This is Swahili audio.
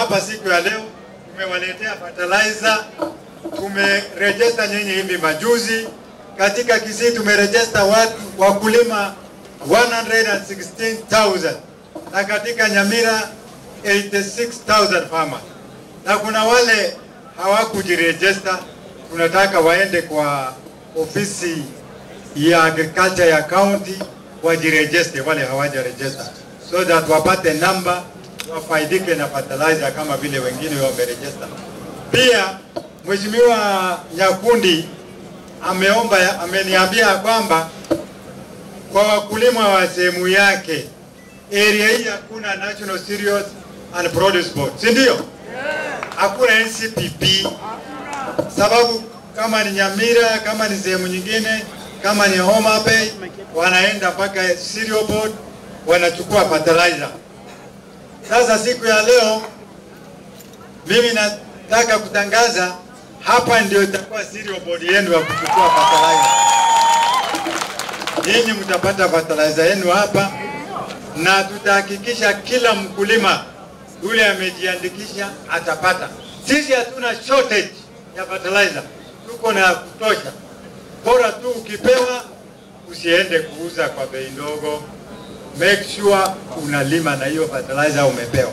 hapa siku ya leo, tumewaletea fertilizer, tumerejesta nyinyi hivi majuzi. Katika Kisii tumerejesta watu wakulima 116,000 na katika Nyamira 86,000 farmers. Na kuna wale hawakujirejesta, tunataka waende kwa ofisi ya agriculture ya county wajirejeste, wale hawajarejesta, so that wapate namba wafaidike na fertilizer kama vile wengine wamerejesta. Pia Mheshimiwa Nyakundi ameomba, ameniambia kwamba kwa wakulima wa sehemu yake area hii hakuna National Cereals and Produce Board, si ndio? Hakuna NCPB, sababu kama ni Nyamira, kama ni sehemu nyingine, kama ni Homa Bay, wanaenda mpaka Cereal Board wanachukua fertilizer. Sasa siku ya leo mimi nataka kutangaza hapa ndio itakuwa Cereal Board yenu ya kuchukua fertilizer. Nyinyi mtapata fertilizer yenu hapa, na tutahakikisha kila mkulima yule amejiandikisha atapata. Sisi hatuna shortage ya fertilizer, tuko na ya kutosha. Bora tu ukipewa usiende kuuza kwa bei ndogo. Make sure unalima na hiyo fertilizer umepewa.